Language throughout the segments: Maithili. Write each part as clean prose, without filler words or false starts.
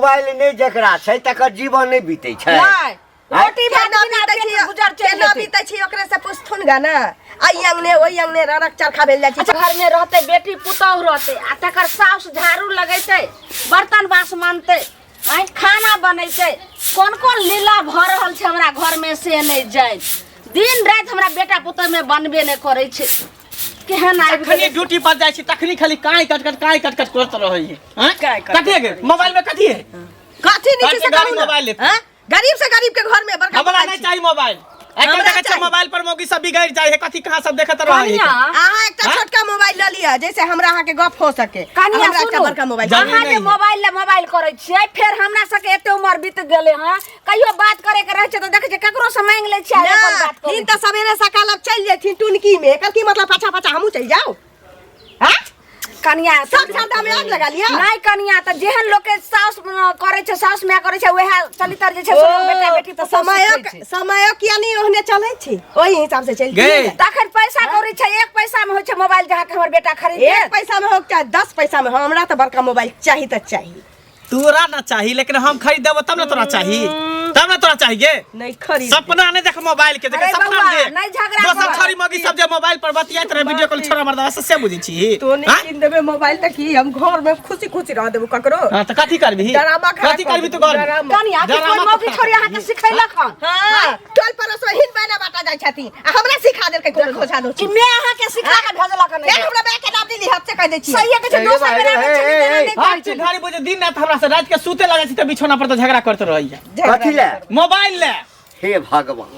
मोबाइल नहि जकरा छै तकर जीवन नहि बीतै छै। नहि, रोटी भात केना बिना बीतै पेट छी, गुजर चलि केना जेतै। बीतै छी ओकरे से पुछथुन गा ने। अइ अंगने ओइ अंगने रड़क चरखा भेल जाइ छै। अच्छा, घर में रहते बेटी पुतोह रहते आ तकर साउस झाड़ू लगेते, बर्तन बास मानते, आँय खाना बनैते। कोन कोन लीला भऽ रहल छै हमरा घर में से नहि जानि। दिन राति हमरा बेटा पुतोह में बनबे नहि करै छै। केहन आबि तखनी गेलै। ड्यूटी पर जाइ छी तखनी खाली काई कट कट काई कट कट करत रहै है। हैं? काई कट कथी है गे? मोबाइल में कथी है? कथी नहीं छै से गाड़ी कहू ने। मोबाइल लेते। हैं? गरीब से गरीब के घर में बड़का हमरा मोबाइल नहीं छै। चाहिए मोबाइल। आइ काल्हि हमरा देखै छियै चाही। मोबाइल पर मौगी सब बिगड़ि जाइ है, कथी कहाँ सब देखैत रहै है। कनिया, अहाँ एकटा हाँ? छोटका मोबाइल लऽ लिअ जैसे हमरा अहाँके गप हो सके। कनिया हमरा एकटा सुनू, बड़का मोबाइल जरूरी अहाँ जे नहीं है। मोबाइल ले मोबाइल करै छियै, फेर हमरा सबके एते उमर बीत गेलै हँ, कहियो बात करे के रहै छै तऽ देखै छियै ककरो से मांगि लै छियै आ अपन बात करै हिन तऽ सवेरे सकाल अब चलि जेथिन टुनकी में, एकर की मतलब पाछा पाछा हमहूँ चलि जाउ? हाँ? कनिया सब धंधा में आग लगा लिया। नहीं कनिया, तऽ जेहन लोक के साउस करै छै, साउस माय करै छै, वएह चलितर जे छै से लोक बेटा बेटी तऽ सब समयक सीखै छै। समयक किया नहीं ओहने चलै छै, ओहि हिसाब से चलि गे। तखन पैसा कौड़ी छै, एक पैसा में होइ छै मोबाइल जहाँ के हमर बेटा खरीद एक देत। पैसा में हो चाहे 10 पैसा में हो, हमरा तऽ बड़का मोबाइल चाही तऽ चाही। तोरा ना चाही, लेकिन हम खरीद देबो तब ना तोरा चाही, तब ना तोरा चाही गे। नहीं खरीद सपना नहीं देख मोबाइल के, देख अरे सपना बउआ, देख। नहीं झगड़ा दोसर कर। छोरी मौगी सब जे मोबाइल पर बतियाइत रहे वीडियो कॉल छोरा मर्दवा से, से बुझै छी। तो नहीं हाँ? किन देबे मोबाइल त की हम घर में खुशी खुशी रह देबो ककरो? हाँ, त कथी करबी? डरामा खड़ा कथी कर करबी तू देबो, घर में? डरामा। कनिया, कि डरामा कोई मौगी खड़ा छोरी अहाँ के सिखैलक हन? हाँ, टोल पड़ोस में हिन बहना बाटा जाइ छथिन आ हमरा सिखा देलकै कोनो खोजा दो। कि मैं अहाँ के सिखा के भेजलक हन? ए, हमरा माय के नाम दिली हद से कह दै छी। सही के छै, दोसर हे, बेरा में हे, छली हे, तेना हे। नहि हाँ, कहै छली। घड़ी बुझे दिन रात हमरा से रात के सुते लगे छी त बिछौना पर त झगड़ा करते रहैया। कथी ले? मोबाइल ले। हे भगवान,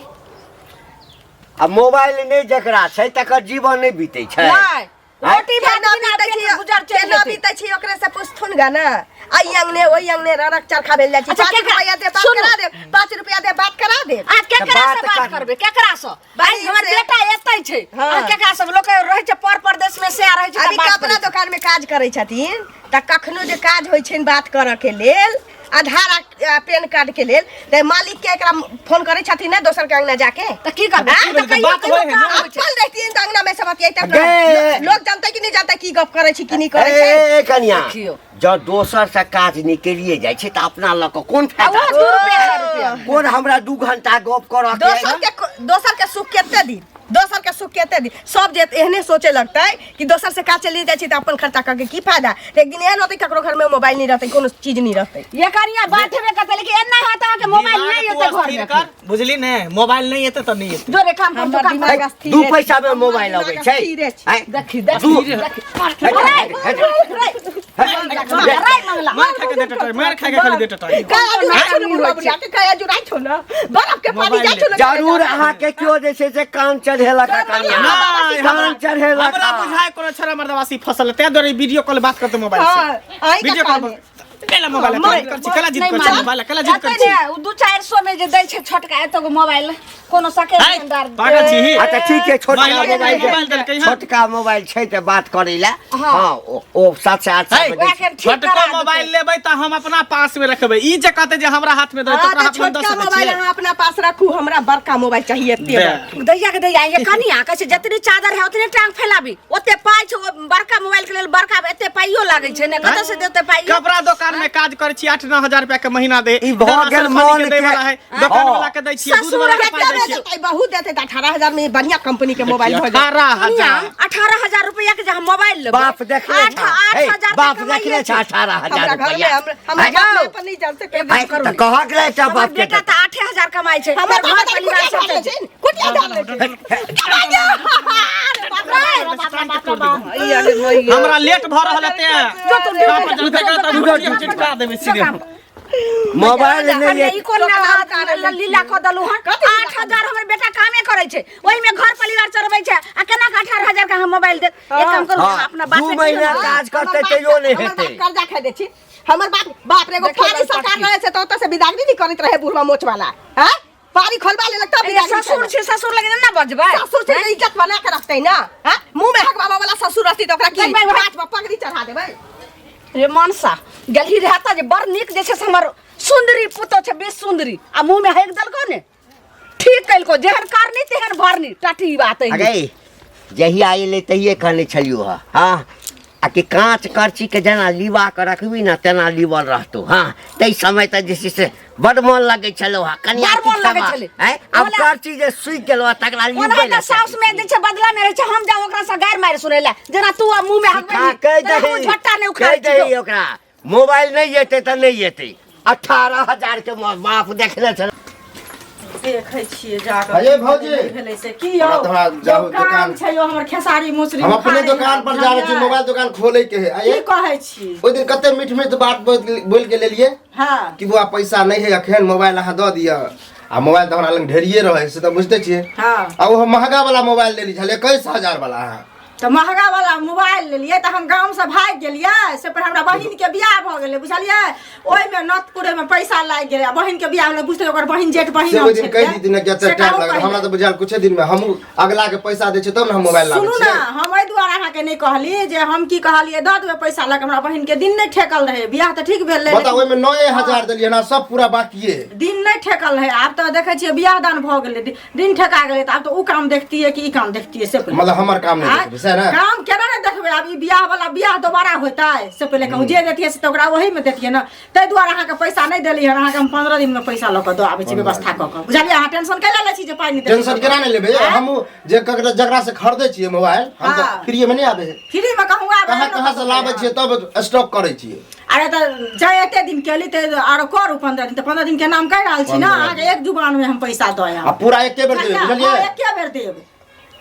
आ मोबाइल नहि जकरा छै तकर जीवन नहि बीतै छै। नहि, रोटी भात केना बिना बीतै पेट छी, गुजर चलि केना जेतै। बीतै छी ओकरे से पुछथुन गा ने। अइ अंगने ओइ अंगने रड़क चरखा भेल जाइ छै। अच्छा, 5 केकरा- रुपया दे बात सुनू। करा दे, 5 रुपया दे बात करा दे। आ केकरा बात से बात कर- करबै? केकरा से? बहिन हमर से- बेटा एतै छै। हाँ। आ केकरा सब लोक रहै छै पर परदेश में से रहै छै तऽ अभी बात कपड़ा करै छै। दोकान में काज करै छथिन तऽ कखनो जे काज होइ छनि बात करऽ के लेल आधार आ पेन कार्ड के लेल तऽ मालिक के एकरा फोन करै छथिन ने दोसर के अंगना जाके। तऽ की करबै? आँ? तऽ कहियो बात कहियो होइ है काम ना। होइ छै। अपन रहतियन तऽ अंगना में से बतियैत गे। लोक जानतै कि नहीं जानतै की गप करै छी की नहीं करै छै। ए, ए, कनिया, देखियौ। जँ दोसर से काज निकलिए जाइ छै तऽ अपना लऽ कऽ कोन आ फायदा? ओहो 2 रुपया 4 रुपया। कोन हमरा 2 घंटा गप करऽ के दोसर के, दोसर के सुख कते दिन, दोसर के सुख कते दिन। सब जे एहने सोचे लगतै कि दोसर से काज चलि जाइ छै तऽ अपन खर्चा करके की फायदा। तऽ एक दिन एहन होतै ककरो घर में मोबाइल नहीं रहतै, कोनो चीज नहीं रहतै। ये कनिया बात हेबे करतै, लेकिन एना होत अहाँके मोबाइल दिमाग नहि तू एतै घर अस्थिर में। कर, बुझली ने? मोबाइल नहीं एतै तऽ नहीं एतै। जो रे काम कर, हमर जो काम दिमाग कर। अस्थिर 2 छै। पैसा में मोबाइल हमर अबै दिमाग छै। अस्थिरे छै। आँय? देखी, देखी, दू- देखी। Hate, hate, hate, hate. रे मंगला। मार खा के दे टटाई, मार खा के खाली दे टटाई। काया जुड़ाइ छौ ने बुढ़वा बुढ़िया के, काया जुड़ाइ छौ ने, बरफ के पानी मोबाइल जाइ छौ ने। जरूर अहाँके केओ जे छै से कान चढ़ेलक हँ कनिया। नहि, कान चढ़ेलक हमरा हँ। बुझाय कोनो छोरा मर्दवासी फसल, तें दुआरे वीडियो कॉल बात करते मोबाइल से। हाँ, अहीं के वीडियो कॉल कान। केला मोबाइल हाँ, कर छी, केला जिद नहि कर छी मार। मोबाइल, केला जिद कर कहतै छी। ने, उ 2-4 सौ में जे दै छै छोटका एतगो मोबाइल, कोनो सके है, पागल छी। अच्छा ठीक छै, छोटका मोबाइल मोबाइल मोबाइल छै, देलकै हँ। छोटका मोबाइल छै तऽ बात करै लए। हाँ। हाँ, ओ 700-800 है, मे दै वएह छै। के ठीक छोटका करा देतै। मोबाइल लेबै तऽ हम अपना पास में रखबै। ई जे कहतै जे हमरा हाथ में दे, हाँ, तऽ ओकरा तऽ हाथ में दऽ छोटका सकै मोबाइल छियै। अहाँ अपना पास रखू, हमरा बड़का मोबाइल चाहिए एते दे। बड़का। दैया के दैया, ये कनिया कहै छै जतनी चादर है उतने टांग फैलाबी, ओते पाइ छै ओ बड़का मोबाइल के लेल, बड़का एते पाइयो लागै छै ने, कतऽ से देतै पाइ? कपड़ा दुकान में काज करै छी, 8-9 हजार रुपया के महीना दे। ई भऽ गेल राशन पानी मन के दै के- वाला है, दुकान हाँ। वाला के दै छियै, दूध ससुर वाला के के पाइ दै छियै। देतै, बहुत देतै तऽ 18,000 में बढ़िया कंपनी के मोबाइल भऽ जायत। 18,000। 18,000 रुपया के जे हम मोबाइल लेबै। बाप देखने आठ छा, आठ हे, हजार बाप तऽ कमाइए देखने छा छै। 18,000 हमरा घर में रुपया। हमरा आँय, बाप माय पर नहीं जान सकै। आँय, तऽ कहक ले एकटा हमर बाप के बेटा तऽ 8,000 कमाइ छै। हमर हमर घर बाप तऽ परिवार कुटिया सब झाड़ले छै। छै, कुटिया झाड़ले छै। हमरा लेट भऽ रहल है तें। जो तू काम पर जलते कर तऽ रुको, रोटी हम चिटका देबै सीधे। मोबाइल कनिया, नहि ई कोन लीला कऽ देलहुँ हन? 8,000 हमर बेटा कामे करै छै, ओहिमे घर परिवार चलबै छै, आ केना कऽ 18,000 के अहाँ मोबाइल देत? एक काम करू, हाँ, अपना बाप 2 के महीना दियौ ने। काज करतै तैयो नहि हमर बाप हेतै। कर्जा खाइ दै छी। हमर बाप, बाप रे, एगो फारी सरकार रहे से तऽ ओतऽ से बिदागरी नहीं करैत रहे बुढ़वा मोच वाला। हाँ, पारी खोलबा लेलक तब ए, बिदागरी ससुर केलक। छै, ससुर लगे ना बजबै। ससुर छै तऽ इज्जत बना के रखतै ना। हाँ, मुंह में हकबाबा वाला ससुर रहती तऽ ओकरा की नहीं, भाई, हाथ पर पगड़ी चढ़ा देबै। रे मनसा गेलही रहता जे बड़ नीक जे छै से हमर सुंदरी पुतोह छै, बेस सुंदरी, आ मुंह में हकि देलको ने। ठीक कलको, जेहन करनी तेहन भरनी, टाटी बात है। अरे जहिया एलै तहिए कहने छलियौ हँ। हाँ, आ कि काँच करचीके जेना लिबा कऽ रखबी ने तेना लिबल रहतौ। हँ, ताहि समय तऽ जे छै से बड मोन लगै छलौ। हँ, कनिया बड़ मोन लगै छलै। आँय, आब ओना- करची जे सुखि गेलौ हँ, तकरा ओना लिबै तऽ साउस में जे छै बदला में रहै छै, हम जाउ ओकरा से गारि मारि सुनै लए, जेना तू आब मुँह में सिखा कहि हगबै दही, झट्टा नहि उखाड़ै कहि दही छी। ओकरा मोबाइल नहि एतै तऽ नहि एतै। 18,000 के बाप देखने छल। देखै छियै जाकऽ। अरे भौजी। की भेलै से की यौ? हमरा तऽ हमरा जाउ यौ, काम दुकान। छै यौ, हमर खेसारी मौसरी हम अपने उखाड़ै दुकान पर जा रहल छी, बुझलियै? मोबाइल दुकान खोले के है। की आइए कहै छी? ओहि दिन कते मीठ मीठ बात बोल बोल के लेलिए हँ कि बुआ पैसा नहीं है अखन, मोबाइल अहाँ दऽ दिअ। आ मोबाइल तऽ हमरा लग ढेरिए रहै, से तऽ बुझते छियै। हँ आ ओ हम महगा वाला मोबाइल लेली छलै, 21,000 वाला अहाँ। तऽ महगा वाला मोबाइल लेलियै तऽ हम गामसँ भागि गेलियै, से पर हमरा बहिनके बियाह भऽ गेलै, बुझलियै? ओहिमे नतपुरेमे पैसा लागि गेलै आ बहिनके बियाह भेलै, बुझतै ओकर बहिन जेठ बहिन से हम ओहि दिन कहि छलियै। दी ने कि एते से टाइम कहू लागत। पहिले। हमरा तऽ बुझायल कुछे दिन में हमहूँ अगला के पैसा दै छियै तब ने हम मोबाइल लाबै सुनू ने, छियै। हम एहि दुआरे अहाँके नहि कहली जे हम की कहलियै, दऽ देबै पैसा लऽ कऽ, हमरा बहिनके दिन नहि ठेकल रहै। बियाह तऽ ठीक भेल रहै, बताउ, लेकिन ओहिमे 9,000 देलियै ना, सब पूरा बाकिए। दिन नहि ठेकल रहै। आब तऽ देखै छियै बियाह दान भऽ गेलै, दिन ठेका गेलै, तऽ आब तऽ ओ काम देखतियै कि ई काम देखतियै से पहिले। मतलब हमर काम नहि आँय? देखबै सएह ने? काम केना नहि देखबै? आब ई बियाह वाला बियाह दोबारा होतै से पहिले कहू। जे देतियै से तऽ ओकरा ओही मे देतियै ने। ताहि दुआरे अहाँके पैसा नहि देली हन। अहाँके हम 15 दिन मे पैसा लऽ कऽ दऽ आबै छी व्यवस्था कऽ कऽ, बुझलियै? अहाँ टेंशन कैला लै छी जे पाइ नहि देली? टेंशन केना नहि लेबै? आँय? हमहूँ जे ककरा जकरा से खरीदै छियै मोबाइल, हम तऽ हाँ। फ्रीए मे नहि आबै है। फ्री मे कहूँ आबै कहाँ कहाँ से लाबै छियै तब स्टॉक करै छियै। अरे तऽ जाय एते दिन केली तऽ आरो करू 15 दिन, तऽ 15 दिन के नाम कहि रहल छी ने। 15 अहाँके एक जुबान में हम पैसा दऽ आयब आ पूरा एके बेर देबै, बुझलियै? हाँ, एके बेर देब।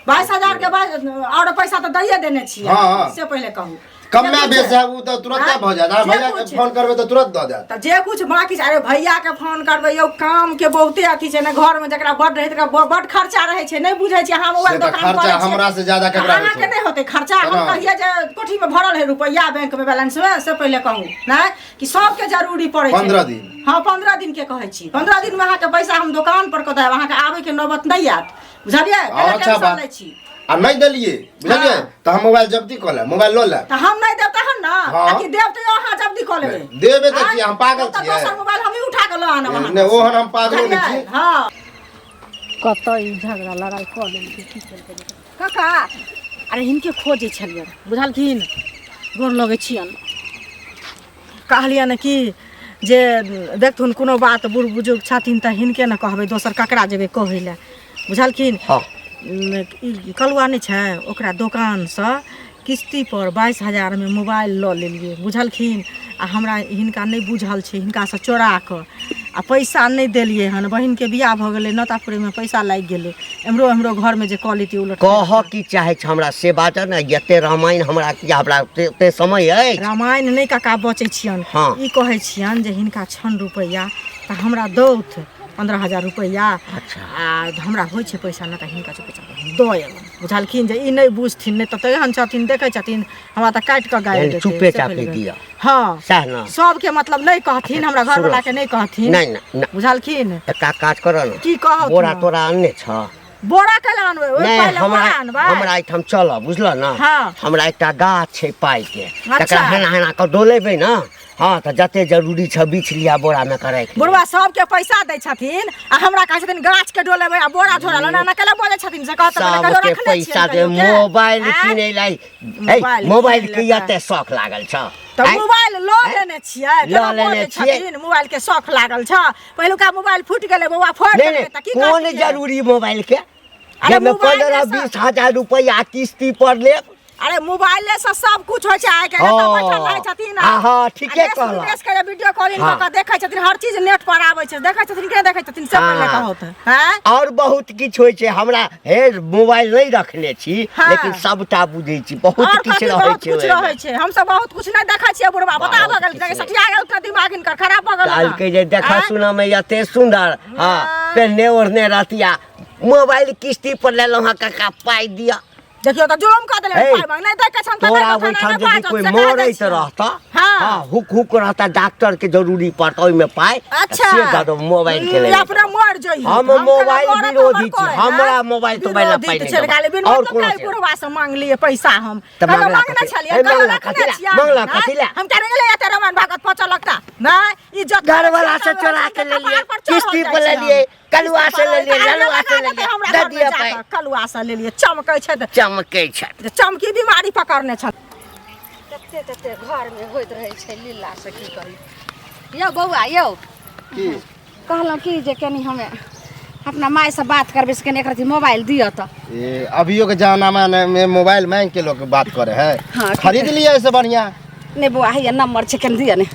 22,000 के बाद और पैसा तऽ दैये देने छियै। हाँ, हाँ। से पहिले कहू। कमे जे बेस कुछ- है ओ तऽ तुरंते हाँ? भऽ जायत। अहाँ जे भैया के कुछ- फोन करबै तऽ तुरंत दऽ देत। तऽ जे कुछ बाकी छै, अरे भैया के फोन करबै यौ, काम के बहुते अथी छै ने। घर में जकरा बड रहै तकरा बड खर्चा रहै छै। नहि बुझै छियै अहाँ मोबाइल से तऽ दोकान खर्चा करै छियै। हमरा से ज्यादा ककरा होइ अहाँके छै? नहि होतै खर्चा? हम केना? कहियै जे कोठी में भरल है रुपैआ बैंक में बैलेंस में, से पहिले कहू नहि कि सबके जरूरी पड़ै छै। 15 दिन। हँ, 15 दिन के कहै छी। 15 दिन में अहाँके पैसा हम दोकान पर कऽ देब, अहाँके आबै के नौबत नहि आयत, बुझलियै? और कैला अच्छा टेंशन बात। लै छी? आ नहि देलियै, बुझलियै? हाँ। तऽ हम मोबाइल जब्ती कऽ लेब, मोबाइल लऽ लेब। तऽ हम नहि देब तहन ने? हाँ। आ कि देब तऽ अहाँ जब्ती कऽ लेबै? देबे तऽ छियै, हम पागल तऽ छियै? दोसर मोबाइल हमही उठा कऽ लऽ आनब अहाँ। नहि, ओहन हम पागलो नहि छी। हँ। कतऽ ई झगड़ा लड़ाइ कऽ लेलकै, की केलकै? काका, अरे हिनके खोजै छलियै, बुझलखिन? गोर लगै छियनि। कहलियनि कि जे देखथुन कोनो बात, बूढ़ बुजुर्ग छथिन तऽ हिनके ने कहबै, दोसर ककरा जेबै कहै लए, बुझलखिन? हँ। ई कलुआ नहि छै, ओकरा दोकानसँ किस्तीपर 22,000मे मोबाइल लऽ लेलियै, बुझलखिन? आ हमरा हिनका नहि बुझल छै, हिनकासँ चोरा कऽ आ पैसा नहि देलियै हन। बहिनके बियाह भऽ गेलै, नोतापुरीमे पैसा लागि गेलै, एम्हरो एम्हरो घरमे जे कऽ लेती उलट। कहऽ की चाहै छ हमरा से बाजऽ ने। एते रामायण हमरा की, हमरा ओते समय अछि? रामायण नहि काका बचै छियनि। हँ। ई कहै छियनि जे हिनका छनि रुपैआ तऽ हमरा दौथ 15,000 रुपैआ। अच्छा। आ हमरा होइ छै पैसा नहि तऽ हिनका छै पैसा दऽ अयलहुँ, बुझलखिन? जे ई नहि बुझथिन, नहि तऽ तेहन छथिन, देखै छथिन हमरा तऽ काटि कऽ गाड़ि यानी देतै, चुपे से चापे पहिले। दिअ। हँ, सएह ने? सबके मतलब नहि कहथिन, हमरा सुनू। घरवला के नहि कहथिन। नहि नहि नहि। बुझलखिन? एकटा काज करऽ ने। की कहब? बोरा तोरा अनने छ? बोरा कैला अनबै? ओहि नहि, पहिले हमरा बोरा अनबै? हमरा एहिठाम चल, बुझल ने? हँ। हमरा एकटा गाछ छै पाइ के, अच्छा। तकरा हेना हेना कऽ डोलेबै ने, हँ, तऽ जते जरूरी छ बीछ लिया, बोरा में कऽ राखि। बुढ़वा सबके पैसा दै छथिन आ हमरा कहै छथिन गाछ के डोलेबै आ बोरा झोरा लऽ। एना कैला बजै छथिन से कहत? कहियो सबके रखने पैसा छियनि दे कहियो के? मोबाइल आँय? किनै लै मोबाइल मोबाइल किनै के लए एते शौक लागल छ? तऽ आँय? मोबाइल लऽ लेने छियै, लऽ केना लेने बजै छियै। छथिन मोबाइल के शौक लागल छ? पहिलुका मोबाइल फूटि गेलै बौआ, फोड़ि नहि देलकै नहि तऽ की कोन करतियै? जरूरी मोबाइल के अरे जाहिमे मोबाइले 15 सँ- 20,000 रुपैआ किस्ती पर लेब? अरे मोबाइले से सब कुछ होइ छै आइ काल्हि। हँ। तऽ बैठल रहै छथिन हँ, हँ, ठीके आ देश कहलह। विदेश के जे वीडियो कॉलिंग हँ। कऽ कऽ देखै छथिन, हर चीज नेट पर आबै छै, देखै छथिन कि नहि देखै छथिन से पहिले हँ। कहू तऽ हैं? और बहुत किछु होइ छै। हमरा हे मोबाइल नहि रखने छी, हँ। लेकिन सबटा बुझै छी, बहुत और किछु कथी रहै बहुत छै कुछ ओहिमे। रहै छै? हमसब बहुत कुछ नहि देखै छियै बुढ़बा, बता बहुत भऽ गेल किछु रहै। सठिया गेल तऽ दिमाग हिनकर खराब भऽ गेल। कहलकै जे देखऽ आँय? सुनऽ मे एते सुन्दर, हँ, पेन्हने ओढ़ने रहतिया, मोबाइल किस्ती पर लेलहुँ हँ, काका पाइ दिअ। देखियौ तऽ जुलुम कऽ देले। हे, पाइ मांग नहि दै के छन तऽ तोरा नहि देथन, ओहिठाम नहि यदि बाजत, कोइ से कहि दै मरैत छियनि। रहता, हँ। हँ, हुक हुक रहता, डॉक्टर के जरूरी पड़ता ओहिमे पाइ, तऽ अच्छा। से दऽ देब मोबाइल के ई लेल। अपने मर जइहे। हम केना मोबाइल मरत विरोधी हमर छी। कोइ, हमरा आँय? मोबाइल तोबाइल लए विरोधी पाइ तऽ नहि छलै, देबा। खाली बिन और मतलब कोनो के चीज। बुढ़वा से मांगलियै पैसा हम। तऽ कहियो मांगला मांगने कथी? छलियै? ए, कहियो मांगला रखने कथी लए? छियै? मांगला आँय? कथी लए? हम केना गेलै एते रामायण भागवत पचऽ लगता? नहि इज्जत घरवाला से चोरा के लेलियै, किस्ती पर लेलियै, कलुआ से लेलियै, ललुआ से लेलियै, दऽ दिअ पाइ। कलुआ से लेलियै, चमकै छै तऽ चमकै छै। चमकी बीमारी पकड़ने छल। एते तते घरमे होइत रहै छै लीला से की कही। यौ बौआ यौ, की कहलहुँ कि जे कनि हमे अपना मायसँ बात करबै, से कनि एक रत्ती मोबाइल दिअ तऽ। ए अभियो के जमाना में मोबाइल मांग के लोग बात करे है। हाँ, खरीद लिया ऐसे बढ़िया। नहि बौआ, हैया नंबर छै, कनि दिअ ने।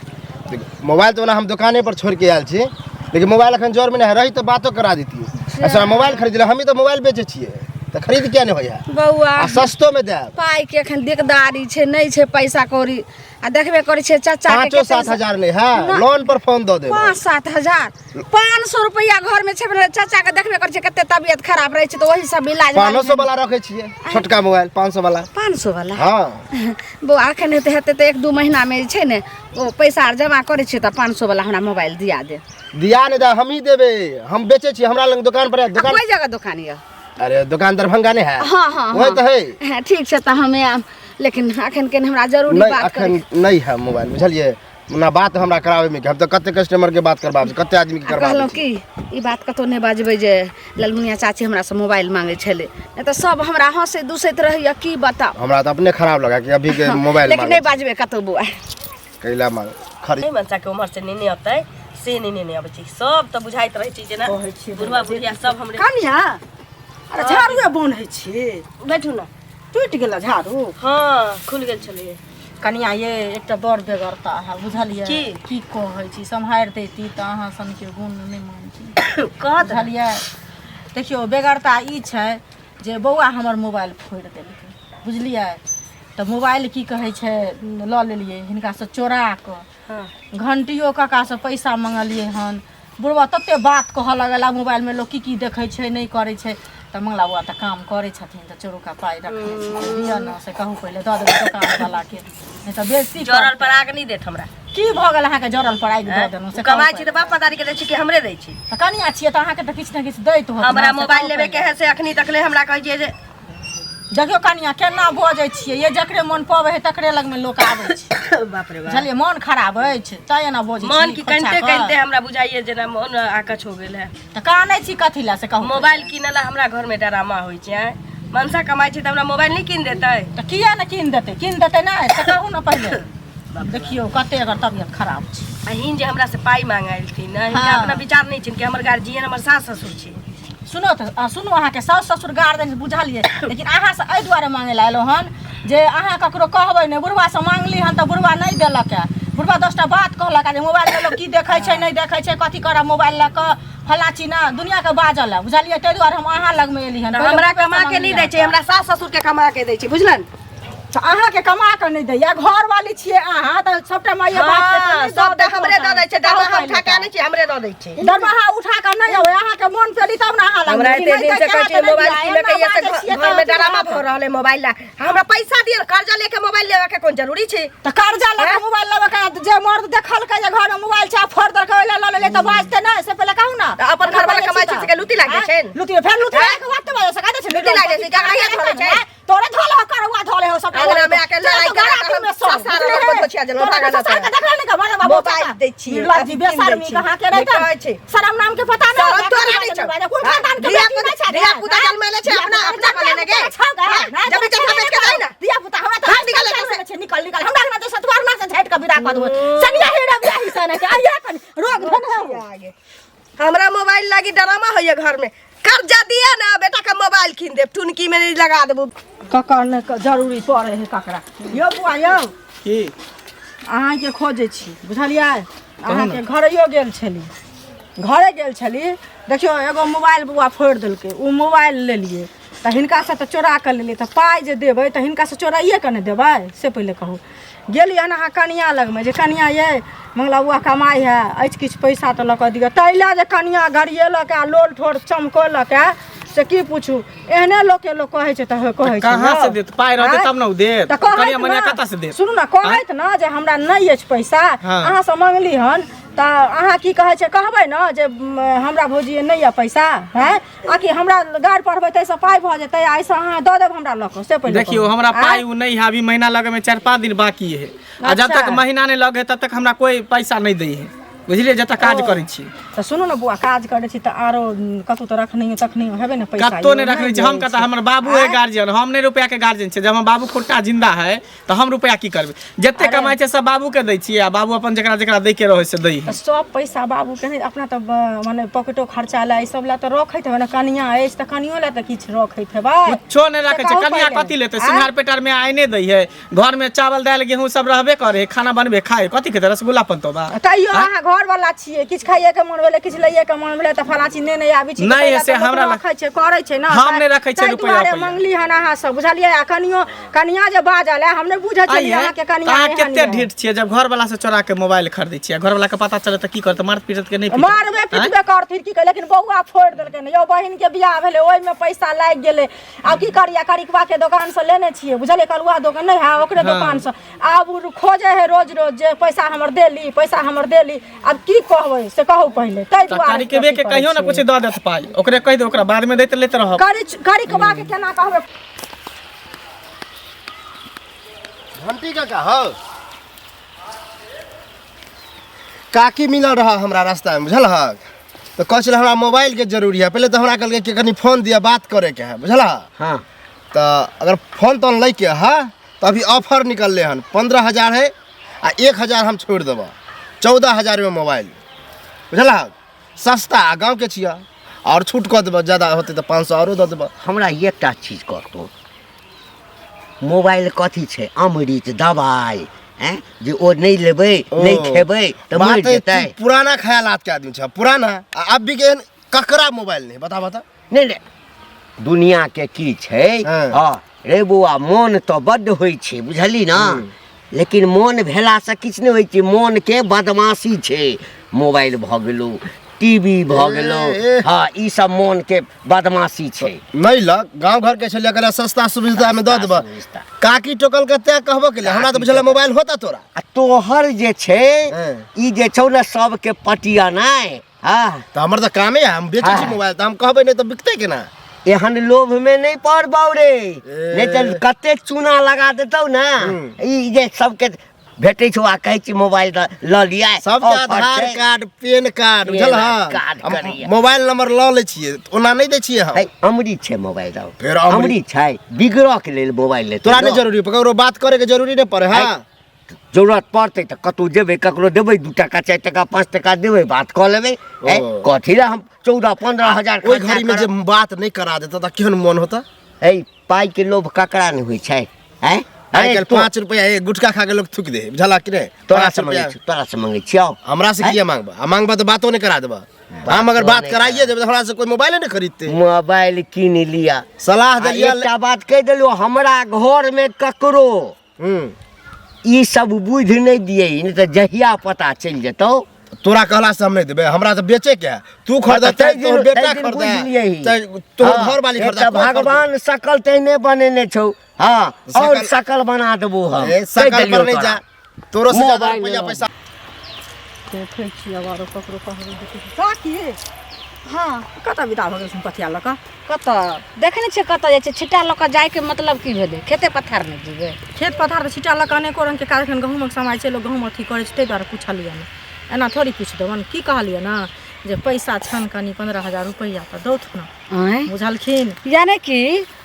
मोबाइल तो ओना हम दुकाने पर छोड़ के आयल छी, लेकिन मोबाइल अखन जोर में नहीं रही तो बातो करा देती। अच्छा मोबाइल खरीद ले, हम ही तो मोबाइल बेचे छिए तऽ खरीद किया नहीं होइया? बौआ आ सस्तो में देब। पाइ के एखन दिकदारी छै, नहि छै पैसा कौड़ी, आ देखबे करै छियै चाचा के 5 7 हजार नहीं है, लोन पर फोन दऽ देब। 5-7 हजार 500 रुपैआ घर में छै। चाचा के देखबे करै छियै कते तबियत खराब रहै छै, तऽ ओही सब इलाज 500 वाला रखै छियै, छोटका मोबाइल 500 वाला। 500 वाला? हाँ। बौआ एखन हेतै हेतै तऽ 1-2 महीना में जे छै ने ओ पैसा आर जमा करै छियै तऽ 500 वाला हमरा मोबाइल दिया दे। दिया नहीं दे, हम ही देबे, हम बेचे छियै, हमरा लग दुकान पर है, दुकान कोई जगह दुकान यऽ? अरे दुकान दरभंगा नहीं है। हाँ हाँ। वही तो है। हाँ ठीक छै, तऽ हमे आब, लेकिन अखन के हमरा जरूरी नहीं बात अखन नहीं है मोबाइल, बुझलिए ना। बात हमरा करावे में हम तो कते कस्टमर के बात करबाबै, कते आदमी के करबाबै। कहलहुँ कि ई बात कतौ नहि बाजबै जे ललमुनिया चाची हमरा से मोबाइल मांगै छलै, नहि तऽ सब हमरा हंसैत दुसैत रहैया, की बताउ। हमरा तो अपने खराब लगा कि अभी के मोबाइल, लेकिन नहीं बाजबै कतौ बौआ। कैला मांग खरीद नहि मनसा के उम्हर से नेने अतै से नहि नेने अबै छै, सब तऽ बुझाइत रहै छै जेना बुढ़वा बुढ़िया सब हमरे। कनिया, अरे झाड़ूए बान्है छी? बैठू ने। टूटि गेल झाड़ू? हाँ खुलि गेल छलै। कनिया ये, एकटा बड़ बेगरता है, बुझलियै? की? की कहै छी, सम्हारि दैती तऽ अहाँ सनके गुण नहि मानती। कहत बुझलियै, देखियौ बेगरता ई छै जे बौआ हमर मोबाइल फोड़ि देलकै, बुझलियै? तऽ मोबाइल की कहै छै लऽ लेलियै हिनकासँ चोरा कऽ। हाँ। घंटियो काकासँ पैसा मङ्गलियै हन, बुढ़बा तते बात कहऽ लगल, मोबाइलमे लोक की की देखै छै नहि करै छै। तऽ मंगला बौआ तऽ काम करै छथिन तऽ चोरुका पाइ रखने छै, दिअ ने से कहू, पहिले दऽ देबै दोकानवलाके, नहि तऽ बेसी जरल पर आग नहि देत हमरा। की भऽ गेल अहाँके जरल पर आगि दऽ देलहुँ से? कमाइ छी तऽ बाप मतारी के दै छी कि हमरे दै छी? तऽ कनिया छियै तऽ अहाँके तऽ किछु ने किछु दैत होत। हमरा मोबाइल लेबे के है से अखनी तकले हमरा कहै छियै जे देखियौ कनिया केना बजै छियै ये, जकरे मन पबै है तकरे लगमे लोक आबै छै। बाप रे बाप, बुझलियै? मन खराब अछि तैं एना बजै छी। मन की खोँइछा कनिते कऽ। कनिते हमरा बुझाइए जेना मन आकछ हो गेल है। तऽ कानै छी कथी लए से कहू। मोबाइल किनऽ ला हमरा घरमे ड्रामा होइ छै। आँय, मनसा कमाइ छै तऽ हमरा मोबाइल नहि कीन देतै? तऽ किया ने कीन देतै? कीन देतै नहि से कहू ने पहिले। देखियौ कते एकर तबियत खराब छै। अहीँ जे हमरा से पाइ मांगे एलथिन ने, हिनका हाँ। अपना विचार नहि छनि कि हमर गार्जियन हमर सास ससुर छै। सुनो तऽ सुनू, अहाँके साउस ससुर गार्जियन बुझलियै, लेकिन अहाँसँ एहि दुआरे मांगे लए एलहुँ हन जे अहाँ ककरो कहबै नहि। बुढ़बासँ मांगली हन तऽ बुढ़बा नहि देलक है, बुढ़बा 10टा बात कहलक जे मोबाइलमे लोक की देखै छै नहि देखै छै, कथी करब मोबाइल लऽ कऽ, फल्लाँ चिन्ना दुनिआँके बाजल है, बुझलियै? ताहि दुआरे हम अहाँ लगमे एली हन। तऽ हमरा कमा के नहि दै छै, हमरा सास ससुर के कमा के दै छै, बुझलन? तऽ अहाँके कमा कऽ नहि दैया? घरवाली छियै अहाँ तऽ सबटा माइए बाप के तऽ हाँ, नहि दऽ सबटा दैत हमरे दऽ दै छै। होतनि। दरमाहा कहू उठा के पहिले। आनै छै, हमरे दऽ दै छै। दरमाहा उठा कऽ नहि अबै, अहाँके मोन पेली तब ने अहाँ लग। हमरा एते दिन से कहै छियै मोबाइल किनै के, ये से घर में ड्रामा तऽ भऽ रहल है मोबाइल ला। हमरा पैसा दिअ, कर्जा लेके मोबाइल लेबे के कोन जरूरी छै? कर्जा लऽ कऽ मोबाइल लेबऽ के, जे मर्द देखलकै जे घर में मोबाइल छै आ फोड़ देलकै, ओहि लए लऽ लेलै तऽ बाजतै नहि से पहिले कहू ने। तऽ अपन घरवाला कमाइ छै से लुति लागि जाइ छै ने? लुति फेर लुति लागि के बात तऽ बाजऽ सकै छै। लुति लागि जाइ छै, जकरा धोले छै। तोरे धोले हो, करुआ धोले हो सबटा। अंगना में आके लड़ाई करा के हम ससार रहल बतोछिया जेलहुँ, भागल ससार के देखले नहि के बड़े बाबू। मोबाइल दै छियै, निर्लज्ज अथी कीन दै बेशर्मी छियै। कहाँ के नहि रहतन? कहै छै। शरम नाम के पता नहि। शरम तोरा नहि छौ। कोन खानदान के धिया बेटी नहि पुता छै? धिया पुता जन्मैले छै, अपना अपना कऽ लेने गे। हाँ, जब इज्जत बेच के जाइ ना। धिया पुता हमरा तऽ भाग निकल एतऽ से। छै। निकल निकल, हमरा अंगना से सतवार से झाटि के विदा कऽ देबो। सनिया हेरा बियाही से नहि आइया कनि रोग धन है। हमरा मोबाइल लागी ड्रामा होइए घर में। कर्जा दिया ना, बेटा के मोबाइल कीन देब, टुनकी में लगा देबो। ककर ने जरूरी पड़े है ककरा। यौ बुआ यौ। की? अहाँके खोजै छी, बुझलियै? अहाँके घरैयो गेल छली, घरे गेल छली। देखियौ एगो मोबाइल बौआ फोड़ि देलकै, ओ मोबाइल लेलियै तऽ हिनकासँ तऽ चोरा कऽ लेलियै, तऽ पाइ जे देबै तऽ हिनकासँ चोराइए कऽ ने देबै से पहिले कहू। गेलियै हन अहाँ कनिआँ लगमे जे कनिआँ यै, मंगला बौआ कमाइ है अछि, किछु पैसा तऽ लऽ कऽ दिअ। ताहि लए जे कनिआँ गरियेलक आ लोल ठोर चमकौलक आ से की पूछू। एहने लोकके लोक कहै छै तऽ कहै छै। कहाँ से यौ। देत? पाइ रहतै आँय? तब ने उ देत। तऽ कहैत कनिया मनिया ने, कतऽ से देत? सुनू ने, कहैत ने जे हमरा नहि अछि पैसा। हाँ। अहाँसँ मङ्गली हन तऽ अहाँ की कहै छै, कहबै ने जे हमरा भौजी नहि यऽ पैसा हैं, आकि हमरा गारि पढ़बै ताहिसँ पाइ भऽ जेतै आ एहिसँ अहाँ दऽ देब हमरा लऽ कऽ से पहिले देखियौ कहू। हमरा आँय? पाइ उ नहीं है, अभी महीना लगे में 4-5 दिन बाकी है, आ जब अच्छा। तक महीना नहीं लगे तब तक हमरा कोई पैसा नहीं दै है। बुझलियै जतऽ काज करै छी। तऽ सुनू ने बौआ, काज करै छी तऽ आरो कतहु तऽ रखनहियो तखनहियो हेबै ने पैसा? कतौ नहि यौ, रखने छी हम। जाइ कतऽ? हमर बाबू है गार्जियन, हम नहि रुपया के गार्जियन छै। जब हमर बाबू खुट्टा जिंदा है तऽ हम रुपया की करबै? जते कमाइ छै सब बाबू के दै छियै, आ बाबू अपन जकरा जकरा दै के रहै से दै है। तऽ सब पैसा बाबू के नहि, अपना तऽ माने पॉकेटो खर्चा लए ई सब लए तऽ रखैत हेबै ने? कनिया अछि तऽ कनियो लए तऽ किछु रखैत हेबै। कुछो नहि रखै से छै। कहू कनिया पहिले। कथी लेतै? सिंघार पेटार में आइने दै है, घर में चावल दालि गेहूं सब रहबे करे है, खाना बनबे खाए, कथी खेतै? रसगुल्ला पनतोबा? तैयो अहाँ घर वाला छियै, किछु खाइए के मन भेलै, किछु लइए के मन भेलै तऽ फलाँ चीज नेने आबै छी। नहि, से हमरा रखै छै, करै छै ने? हम नहि रखै छियै ताहि रुपैआ दुआरे पैआ। मंगली हन अहाँ सब, बुझलियै? आ कनियो कनिया जे बाजल है, हम नहि बुझै छलियै आइये अहाँके तऽ कनिया अहाँ एहन कते यऽ। ढीठ छियै, जब घर वाला से चोरा के मोबाइल खरीदै छियै, घर वाला के पता चले तऽ की करतै? मारत पीटत के नहि पीटत? मारबे आँय? पिटबे करथिन की कर, लेकिन बौआ फोड़ि देलकै ने यौ। बहिन के बियाह भेलै, ओहिमे पैसा लागि गेलै। आब की करियै? करिकबा के दोकान से लेने छियै, बुझलियै? कलुआ दोकान नहि है, ओकरे दोकान से। आब ओ खोजे है रोज रोज जे पैसा हमर देली, पैसा हमर देली। आब की कहबै से कहू पहिले। ताहि तऽ दुआरे करिकबे के अथी करै कहियो ने छियै। कुछ दऽ देत पाइ, ओकरे कहि दे, ओकरा बाद में दैत लेत रहब। करिकबा के केना कहबै? घंटी काका हो, काकी मिलल रहा हमरा रास्ता में, बुझल हक? तऽ कहै छलै हमरा मोबाइल के जरूरी है। पहिले तऽ हमरा कहलकै कि कनि फोन दिअ, बात करे के है, बुझल हक? हाँ। तऽ अगर फोन तोन लैके है तऽ अभी ऑफर निकलले हन, 15,000 है आ 1,000 हम छोड़ि देबऽ, 14,000 में मोबाइल, बुझल हक? सस्ता आ गाँवके छियै, आओर छूट कऽ देबऽ, ज्यादा होतै तऽ 500 आरो दऽ देबऽ। हमरा एकटा चीज कहतौ, मोबाइल कथी छै? अमृत दवाइ हैं जे ओ नहि लेबै, नहि खेबै तऽ मरि बात है, जेतै? तू पुराना ख्यालात के आदमी छ, पुराना। आ अब भी के एहन ककरा मोबाइल नहीं, बता बता। नहि नहि, दुनिया के की छै। हाँ। हँ रे बौआ, मोन तऽ बड्ड होइ छै, बुझली ने? लेकिन मोन भेलासँ किछु नहि होइ छै। मोनके बदमाशी छै। मोबाइल भऽ गेलौ, टीवी भऽ गेलौ, ए। हँ, ई सब मोनके बदमाशी छै। नहीं लग गांव घर के छलियै, एकरा सस्ता सुविधा में दऽ देबऽ। सुविस्ता। काकी टोकल के तैं कहबो के हमरा तऽ बुझल मोबाइल होता तोरा। आ तोहर जे छै हाँ। ई जे छौ ने सबके पटियानाइ। हँ। तऽ हमर तऽ कामे है, हम बेचै छी हाँ। मोबाइल, तऽ हम कहबै नहि तऽ बिकतै केना? एहन लोभ में नहीं पड़बौ रे, नहीं तऽ कते चूना लगा देतौ ने। ई जे सबके भेटै छौ आ कहै छी मोबाइल लऽ लिअ। सबके ऑफर आधार छै। कार्ड, पेन कार्ड, बुझल? पेन हँ कार्ड करैया। मोबाइल नंबर लऽ लै छियै, ओना नहि दै छियै हम। है, अमृत छै मोबाइल दौ। फेर अमृत। अमृत छै, बिगड़ऽ के लेल मोबाइल लेतै तोरा नहि ने। जरूरी, ककरो बात करे के जरूरी नहि पड़े। हँ। जरूरत पड़तै तऽ कतहु जेबै, ककरो देबै 2 टका, 4 टका, 5 टका देबै, बात कऽ लेबै। ए, ओ। कथी लए हम 14-15 हजार ओहि खर्चा घड़ी में जे करब? बात नहि करा देता तऽ केहन मोन होता? है, पाइ के लोभ ककरा नहि होइ छै? हैं? आइ अरे काल्हि 5 रुपया एक गुटखा खा के लोग थूक दे, बुझला कि नहि? तोरा 5 से मंगै रुपया छी, तोरा से मंगै छियौ। हमरा से किया मांगबा? आ मांगबा तऽ बातो नहि करा देबा। हम अगर बात नहि कराइए देबै तऽ हमरा से कोई मोबाइले नहि खरीदते। मोबाइल कीन लिअ। सलाह आ देलियै। एकटा बात कहि देलहुँ, हमरा घरमे ककरो ई सब बुद्धि नहि दियै, नहि तऽ जहिया पता चलि जेतौ। तोरा कहला से हम नहीं देबै, हमरा तऽ बेचे के है। तू खरीद, ताहि चाहे दिन- तोहर बेटा ताहि दिन खरीदे, बुझि लियही। चाहे तोहर हाँ, घर वाली एक खरीदे, तऽ कोई खरीदे। भगवान सकल तेहने बनेने छौ, हाँ, और सकल- सकल बना देबो हम। ए, कहि सकल देलियौ पर नहीं तोरा। जा, तोरो से ज्यादा मोबाइल रुपया लेलहुँ। पैसा। देखै छी आब आरो ककरो कहबै काकी। हँ। कतऽ विदा भऽ गेल पथिया लऽ कऽ? कतऽ देखै नहि छियै कतऽ जाइ छै? छिट्टा लऽ कऽ जाइके मतलब की भेलै? खेते पथार नहि जेबै? खेत पथार तऽ छिट्टा लऽ कऽ अनेको रङ्गके काज। एखन गहूँमक समय छै, लोक गहूँम अथी करै छै, ताहि दुआरे पुछलियै ने, एना थोड़ी पूछि देबनि। की कहलियै ने जे पैसा छनि कनि 15,000 रुपैआ तऽ दौथ ने। आँय? बुझलखिन? यानि कि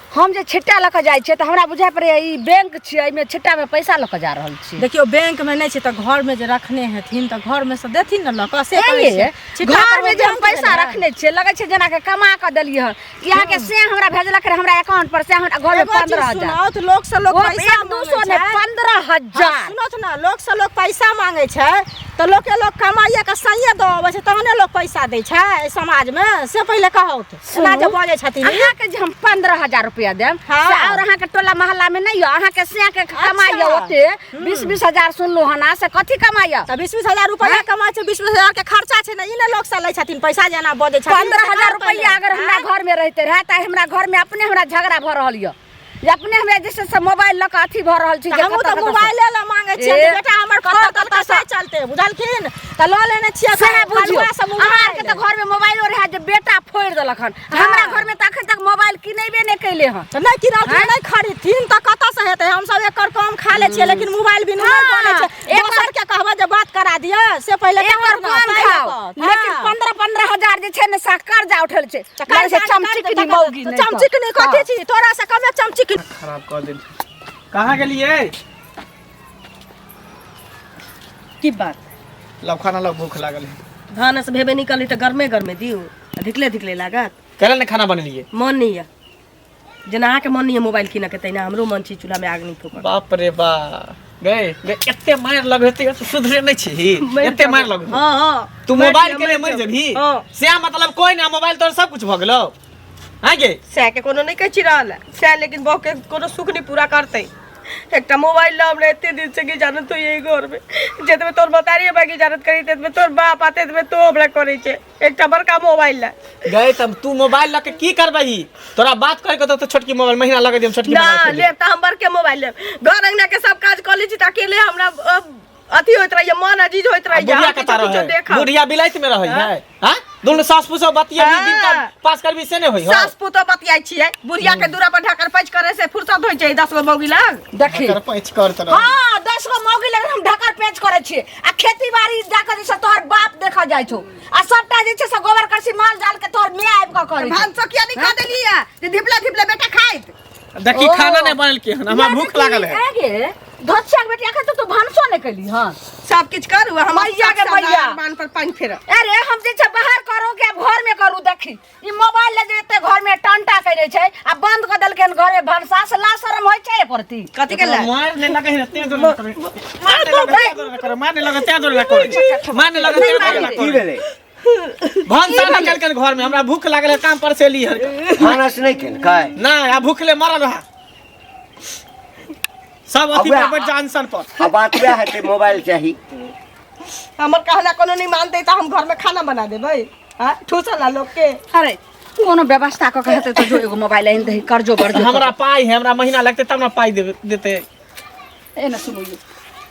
हम जे छिट्टा लऽ कऽ जाइ छियै तऽ हमरा बुझाइ पड़ैए ई बैंक छियै, एहिमे छिट्टामे पैसा लऽ कऽ जा रहल छी। देखियौ, बैंक मे नहि छै तऽ घरमे जे रखने हेथिन तऽ घरमे से देथिन ने लऽ कऽ, से कहै ए, छियै। छिट्टा घरमे पर जे हम बैंक पैसा भेलै। रखने छियै, लगै छै जेना कि कमा कऽ देलियै हन। अहाँके से हमरा भेजलक रहए हमरा अकाउंट पर से हमरा घरमे एगो चीज 15,000। सुनाउ तऽ लोक से लोक ओ पैसा 1-2 सौ मांगै नहि, छै। 15 हाँ, हजार। सुनत ने, लोक से लोक पैसा मांगै छै तऽ लोके लोक कमाइए के सैये दऽ अबै छै, तहने लोक पैसा दै छै एहि समाजमे, से पहिले कहौ तऽ। एना जे बजै छथिन ई। अहाँके जे हम 15,000 रुपया देब हाँ। से आओर अहाँके टोला मोहल्ला में नहीं यऽ? अहाँके से के कमाइ यऽ ओते 20-20 हजार सुनलहुँ हन, आ से कथी कमाइ यऽ? तऽ 20-20 हजार रुपया कमाइ छै, 20-20 हजार के खर्चा छै ने, ई ने लोक से लै छथिन पैसा जेना बजै छथिन। 15,000 रुपया अगर हमरा घर में रहते रहे तऽ हमरा घर में अपने हमरा झगड़ा भऽ रहल यऽ, जे अपने हमरा जे छै से मोबाइल लऽ कऽ अथी भऽ रहल छी जे हमहूँ कतऽ तऽ कतऽ से। मोबाइले लए मांगै छियै ए, जे बेटा हमर कतऽ खरीद कतऽ देलकै से चलते, बुझलखिन? तऽ लऽ लेने छियै। सएह बुझियौ, कलुआ से अहाँ आरके तऽ मोबाइल घर में मोबाइलो रहए जे बेटा फोड़ि देलक हन, हमरा घर में तऽ अखन तक मोबाइल किनेबे नहि कैले हन। तऽ नहि किनलखिन, नहि खरीदथिन तऽ कतऽ से हेतै? हमसब एकर कम खा लै छियै, लेकिन मोबाइल बिनु नहि बनै छै। एक दोसर के कहबै जे बात करा दिअ से पहिले एकर कहू ने, कम पाइ खाओ लऽ कऽ। लेकिन हाँ। 15-15 हजार जे छै ने से कर्जा उठल छै। तऽ कर्जा लगै छै चमचिकनी तकर- मौगी तऽ नहि तऽ। चमचिकनी कथी छी? तोरा से कमे चमचिकनी। खराब कऽ देल। कहाँ गेलियै? की बात? लव खाना लव, भूख लागल है। भानस भेबे नहीं करी तऽ गरमे गरमे दियौ आ धिकले धिकले लागत। कैला ने खाना बनेलियै? मन नहीं यऽ, जेना अहाँके मन नहीं यऽ मोबाइल कीनऽ के, तहिना हमरो मन छै चूल्हामे आग नहीं फूकऽ। बाप रे बा, गए गए, एते मारि लगै तैयो तू सुधरे नहि छी। एते मारि लगै। हँ हँ। तू मोबाइल के लिए मरि जेबही? हँ। सएह मतलब कोई ना मोबाइल तोर सब कुछ भऽ गेलौ। हाँ गे, सएह के कोनो नहीं कहै छी रहल सएह, लेकिन बहु के कोनो सुख नहीं पूरा करतै। एकटा मोबाइल ला हमरा एते दिन से की जानत तो यही घर में जेतबे तोर बतारी बाकी जानत करी तेतबे तोर बाप आ तेतबे तो हमरा करै छै। एकटा बड़का मोबाइल ला गए तब तू मोबाइल लऽ के की करबही? तोरा बात करे के तो छोटकी मोबाइल महीना लगा दियम, छोटकी ना मोबाइल खरीद। लेब तऽ हम बड़के मोबाइल लेब। घर अंगना के सब काज कऽ लै छी तऽ अकेले हमरा अथी होइत रहैया, मन अजीज होइत रहैया। बुढ़िया हम कता किछो किछो रहे? देखब। बुढ़िया बिलाइत में रहै है। हाँ, दुनू सास पुसो बतिया दिन का हाँ। पास करबी से नहीं होई हो। सास पुतोह बतियाइ छियै, बुढ़िया के दूरा पर ढाकर पैच करे से फुर्सत होइ छै 10 गो मौगी लग? देखी ढकर पैंच कर तरह। हाँ, 10 गो मौगी लग हम ढकर पेच करै छियै आ खेती बाड़ी जाके जे छै तोहर बाप देखऽ जाइ छौ आ सबटा जे छै से गोबर करसी माल जाल के तोहर my आबि कऽ करै छै। भानसो किया नहीं खा देलियै जे धिपले धिपले बेटा खाइत? देखी ओ। खाना नहीं बनल के हन, हमरा भूख लागल है। ए गे धोतिया के बेटी, अखन तो तू भानसो नहि केली हन। सब किछु करू हम मैया के मैया। मान पर पानि फेर। अरे हम जे छै बाहर करू कि आब घर में करू? देखी ई मोबाइल ले जे एते घर में टंटा करै छै आ बंद कऽ देलकै हन घर में भनसा से ला शरम होइ छै एको रती? कथी के ले मार नहीं लगे है तें जोर करे, मार नहीं लगे तें जोर करे, मार नहीं लगे तें जोर करे, मार नहीं लगे तें जोर की करे। भेलै? भनसा नहीं केलकन घर में, हमरा भूख लागल है, काम पर से एली हन। भानस नहि केलकै? ना, आ भूखले मरल रहा सब अथी अब पर बैठ जा अनशन पर। आ बात वएह हेतै, मोबाइल चाही। हमर कहना कोनो नहीं मानतै तऽ हम घर में खाना बना देबै। हाँ, ठूसल आ लोग के। अरे कोनो व्यवस्था कऽ के हेतै तऽ जो एगो मोबाइल आनि दही, कर्जो बर्जो। हमरा पाई है, हमरा महीना लगते तब ना पाई देबे देते। ए ने सुनू यौ,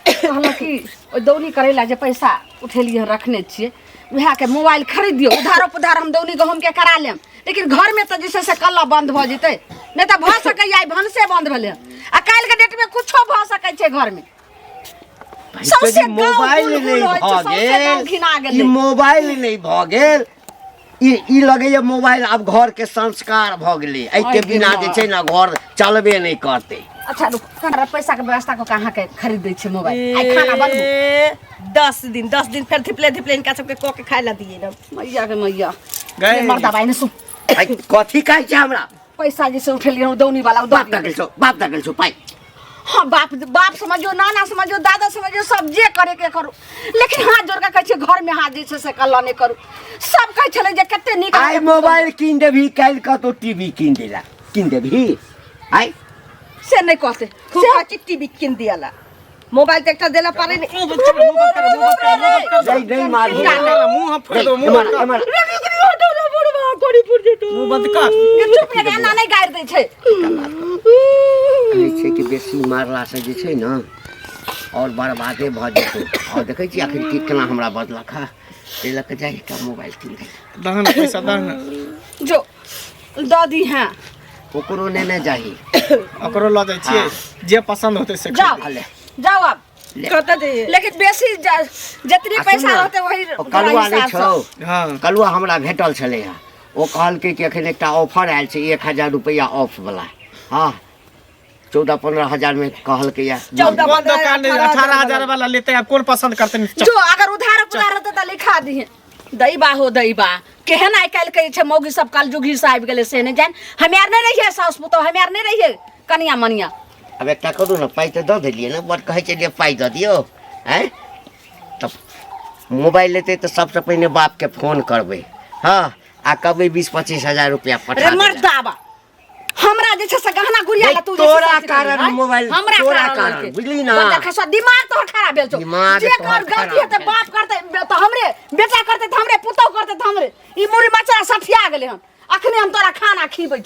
कहलहुँ कि ओहि दौनी करै लए जे पैसा उठेलियै हन, रखने छियै, उएह के मोबाइल खरीद दियौ। उधारो पुधार हम दौनी गहूँम के करा लेम, लेकिन घरमे तऽ जे छै से कल्ला बंद भऽ जेतै। नहि तऽ भऽ सकैए आइ भनसे बंद भेलै हन आ काल्हिके डेटमे कुछो भऽ सकै छै घरमे। सौंसे यदि गाँव मोबाइल गुलगुल नहि होइ छै, भऽ सौंसे गाँव गेल, घिना ई गेलै। मोबाइल नहि भऽ गेल, ई ई लगैया मोबाइल आब घर के संस्कार भऽ गेलै। एहिके आइ बिना जे छै ने घर चलबे नहि करतै। अच्छा रुक, कनिटा पैसा के व्यवस्था कऽ के अहाँके खरीद दै छियै मोबाइल। आइ खाना बनबू। ए, 10 दिन, 10 दिन फेर धिपले धिपले इनका सबके कऽ के खाय ला दिए ना। मैया के मैया। गए। मर्दा भाई ने सुन। आइ कथी कहै छै हमरा? पैसा जे से उठेलियै हन दौनी वाला बाप दऽ गेल छौ, बाप दऽ गेल छौ पाइ? हाँ, बाप बाप समझियो, नाना समझियो, दादा समझियो, सब जे करे के करू, लेकिन हाथ जोड़ के कहै छियै, घर में हाथ जे छै से कल्ला नहि करू। सब कहै छलै जे कते नीक आइ अहाँके मोबाइल कीन देबही, काल्हि कतौ टीवी कीन देला, कीन देबही आइ? से नहि कहतै। खूब कहै टीवी कीन दियाला, मोबाइल तऽ एकटा देला पारे नहीं। मुंह बंद कर, मुंह बंद कर, मुंह बंद कर, मुंह बंद कर। नहीं नहीं, मार मुंह बंद कर, मुंह हम फोड़ दो, मुंह बंद कर। एम्हर। मुंह बंद कर। चुप रे, एना नहि गारि दै छै। कहै छै कि बेसी मारलासँ जे छै ने आओर बर्बादे भऽ जेतौ। आओर देखै छी आखिर की केना हमरा बदलक हँ। ताहि लऽ कऽ जाइ एकटा मोबाइल कीन दे। दहन पैसा दहन। जो दऽ दी। हैं। ओकरो नेने जाही। ओकरो लऽ जाइ छियै, जे पसंद होतै से। जाओ। ले। जाओ आब। कतऽ जइए? लेकिन बेसी जतनी आ सुन पैसा ने, रहतै वही ओ कलुआ नहि हिसाबसँ। छौ? हाँ। कलुआ हमरा भेटल छलै हँ, ओ कहलकै कि एखन एकटा ऑफर आयल छै, 1000 रुपैआ ऑफ वाला। हँ, 14-15 हजारमे कहलकै या। 14 कोन दोकान 18 18 हजार वाला लेते, आब कोन पसंद करते? जो अगर उधार पुधार रहतै तऽ लिखा दिहे। दैबा हो दैबा, केहन आइ काल्हि के छै मौगी सब कलजुगी से आबि गेलै से नहि जानि। हमे आर नहि रहियै साउस पुतोह, हमे आर नहि रहियै कनिया मनिया। आब एकटा करू ने, पाइ तऽ दऽ देलियै ने, बड़ कहै छलियै पाइ दऽ दियौ। आँय, तऽ मोबाइल लेतै तऽ सबसँ पहिने बापके फोन करबै। हँ, आ कहबै 20-25 हजार रुपया पठा रे दै लए। मर्दाबा, हमरा जे छै से गहना गुड़िया ला तू जे छै तोरा से अथी कारण करबही, मोबाइल, हमरा तोरा कारण कारण, लड़के। बुझली ना? बच्चा खसुआ, दिमाग तोहर खराब भेल छौ। दिमाग जे तोहर कर गलती खराब हेतै भेल। बाप करतै तऽ हमरे, बेटा करतै तऽ हमरे, पुतोह करतै तऽ हमरे। ई मुड़ी मचरा सठिया गेलै हन। अखने हम तोरा खाना खिबै छौ।